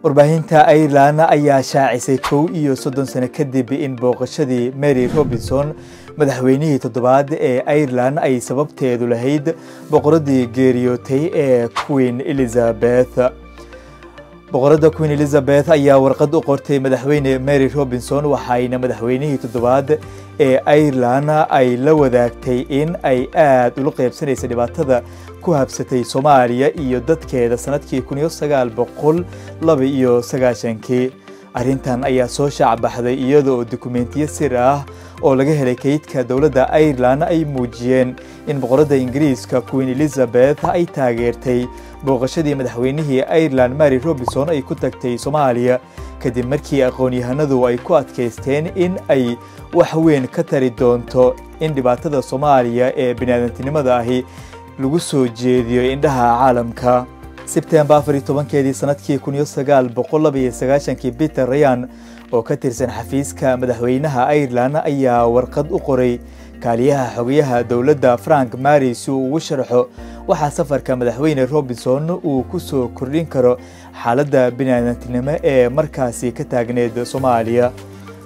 Warbaahinta Ireland ayaa shaacisay 31 sano kadib in booqashadii Mary Robinson, madaxweynihii toddobaad ee Ireland, ay sababteedu lahayd boqoradii geeriyootay ee Queen Elizabeth. Boqoradda Queen Elizabeth ayaa warqad u qortay madaxweyne Mary Robinson, waxayna madaxweynihii toddobaad ee Ireland ay la wadaagtay in ay aad ula qeybsanaysay dhibaatada ku habsatay Soomaaliya iyo dadkeeda sanadkii 1992-kii. Arrintan ayaa soo shaacbaxday iyada oo dukumentiyo sir ah oo laga helay kaydka dowladda Ireland ay muujiyeen in boqoradda Ingiriiska Queen Elizabeth ay taageertay booqashadii madaxweynihii Ireland Mary Robinson ay ku tagtay Soomaaliya, kadib markii aqoon-yahanadu ay ku adkaysteen in ay wax weyn ka tari doonto in dhibaatada Soomaaliya ee biniaadantinimada ahi lagu soo jeediyo indhaha caalamka. Sebtembar 14-keedii sanadkii 1992-kii, Peter Ryan oo ka tirsan xafiiska madaxweynaha Ireland ayaa warqad u qoray kaaliyaha xogayaha dowladda Frank Mary si uu ugu sharxo waxaa safarka madaxweyne Robinson uu ku soo kordhin karo xaaladda biniaadantinimo ee markaasi ka taagneed Soomaaliya.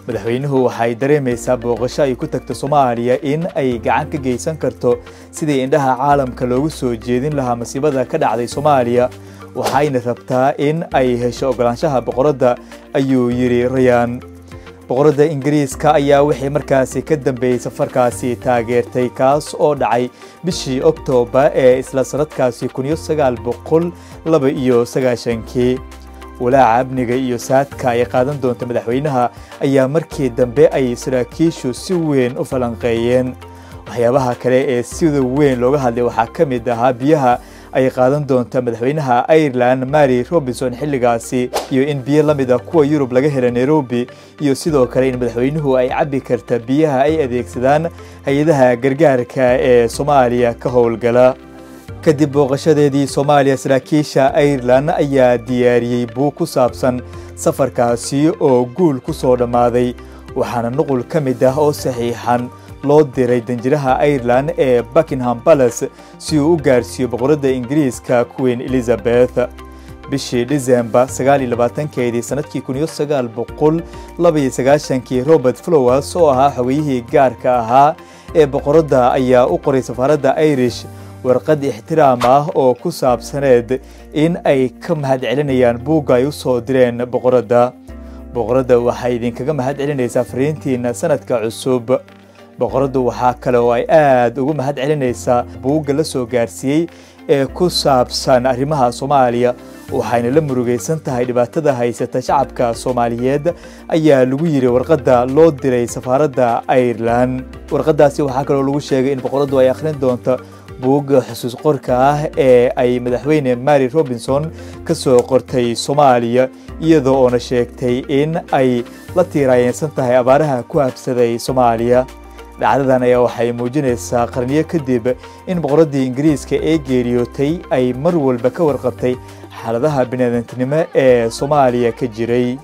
Madaxweynuhu waxay dareemaysaa booqasho ay ku tagto Soomaaliya in ay gacan ka geysan karto sidii indhaha caalamka loogu soo jeedin lahaa masiibada ka dhacday Soomaaliya, waxayna rabtaa in ay hesho ogolaanshaha boqoradda, ayuu yidhi Rayaan. Boqoradda Ingiriiska ayaa wixii markaasi ka dambeeyey safarkaasi taageertay, kaas oo dhacay bishii Oktoobar ee isla sanadkaasi 1992-kii. Walaaca amniga iyo saadka ay qaadan doonta madaxweynaha ayaa markii dambe ay saraakiishu si weyn u falanqeeyeen. Waxyaabaha kale ee sida weyn looga hadlay waxaa ka mid ahaa biyaha ay qaadan doonta madaxweynaha Ireland Mary Robinson xilligaasi, iyo in biyo la mid ah kuwa Yurub laga hela Nairobi, iyo sidoo kale in madaxweynuhu ay cabbi karta biyaha ay adeegsadaan hay-adaha gargaarka ee Soomaaliya ka howlgala. Kadib booqashadeedii Soomaaliya, saraakiisha Ireland ayaa diyaariyey buug ku saabsan safarkaasi oo guul ku soo dhammaaday, waxaana nuqul ka mid ah oo saxiixan loo diray danjiraha Ireland ee Buckingham Palace si uu u gaarsiiyo boqoradda Ingiriiska Queen Elizabeth. Bishii Disembar 29-keedii sanadkii 1992-kii, Robert Flowers oo ahaa xogayihii gaarka ahaa ee boqoradda ayaa u qoray safaaradda Irish warqad ixtiraam ah oo ku saabsaneed in ay ka mahad celinayaan buugga ay u soo direen boqoradda. Boqoradda waxay idinkaga mahad celinaysaa fariintiina sanadka cusub. Boqoraddu waxaa kale oo ay aad ugu mahad celinaysaa buugga la soo gaarsiiyey ee ku saabsan arrimaha Soomaaliya, waxayna la murugaysan tahay dhibaatada haysata shacabka Soomaaliyeed, ayaa lagu yiri warqadda loo diray safaaradda Ireland. Warqaddaasi waxaa kaloo lagu sheegay in boqoraddu ay akhrin doonto buugga xusuus qorka ah ee ay madaxweyne Mary Robinson ka soo qortay Soomaaliya, iyadoo oona sheegtay in ay la tiiraayeensan tahay abaaraha ku habsaday Soomaaliya. Dhacdadan ayaa waxay muujinaysaa qarniyo kadib in boqoraddii Ingiriiska ee geeriyootay ay mar walba ka warqabtay xaaladaha biniaadantinimo ee Soomaaliya ka jiray.